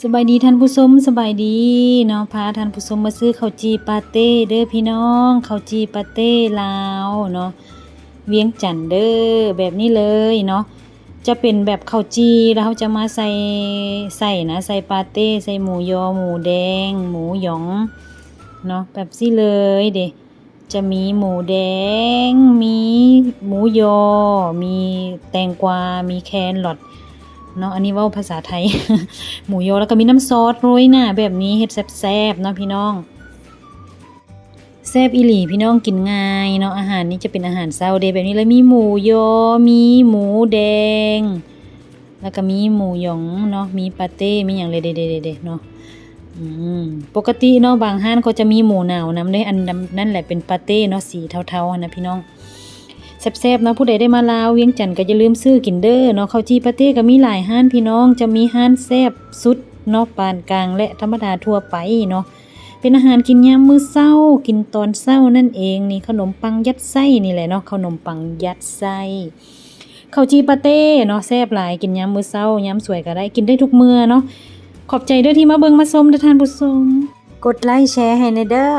ສະບາຍດີທ່ານຜູ້ຊົມ ສະບາຍດີເນາະ ພາທ່ານຜູ້ຊົມມາຊື້ເຂົ້າຈີ່ປາເຕ້ເດີພີ່ນ້ອງ ເຂົ້າຈີ່ປາເຕ້ລາວເນາະ ວຽງຈັນເດີ ແບບນີ້ເລີຍເນາະ ຈະເປັນແບບເຂົ້າຈີ່ ແລ້ວເຮົາຈະມາໃສ່ ໃສ່ນະ ໃສ່ປາເຕ້ ໃສ່ໝູຢໍ ໝູແດງ ໝູຢອງເນາະ ແບບຊີ້ເລີຍເດ. ຈະມີໝູແດງ ມີໝູຢໍ ມີແຕງກວາ ມີແຄຣອດເນາະ ອັນນີ້ເວົ້າພາສາໄທ ໝູຢໍ ແລ້ວກໍມີນ້ຳຊອດໂລຍໜ້າແບບນີ້ ເຮັດແຊບໆເນາະພີ່ນ້ອງ ແຊບອີ່ຫຼີພີ່ນ້ອງ ກິນງ່າຍເນາະ ອາຫານນີ້ຈະເປັນອາຫານເຊົ້າເດ ແບບນີ້ເລີຍ ມີໝູຢໍ ມີໝູແດງ ແລ້ວກໍມີໝູຢອງເນາະ ມີປາເຕ້ ມີຫຍັງເດໆໆເນາະ ອືມ ປົກກະຕິເນາະ ບາງຮ້ານກໍຈະມີໝູໜາວນຳເດ້ ອັນນັ້ນແຫຼະເປັນປາເຕ້ເນາະ ສີເທົາໆຫັ້ນນະພີ່ນ້ອງ ແຊບໆເນາະ ຜູ້ໃດໄດ້ມາລາວວຽງຈັນກໍຢ່າລືມຊື້ກິນເດີເນາະ ເຂົ້າຈີ່ປາເຕ້ກໍມີຫຼາຍຮ້ານພີ່ນ້ອງ ຈະມີຮ້ານແຊບສຸດເນາະ ປານກາງ ແລະ ທຳມະດາທົ່ວໄປເນາະ ເປັນອາຫານກິນຍາມມື້ເຊົ້າ ກິນຕອນເຊົ້ານັ້ນເອງ ນີ້ເຂົ້າໜົມປັງຍັດໄສ້ນີ້ແຫຼະເນາະ ເຂົ້າໜົມປັງຍັດໄສ້ ເຂົ້າຈີ່ປາເຕ້ເນາະ ແຊບຫຼາຍ ກິນຍາມມື້ເຊົ້າ ຍາມສວຍກໍໄດ້ ກິນໄດ້ທຸກເມື່ອເນາະ ຂອບໃຈເດີທີ່ມາເບິ່ງມາຊົມເດີທ່ານຜູ້ຊົມ ກົດໄລແຊໃຫ້ແດ່ເດີ.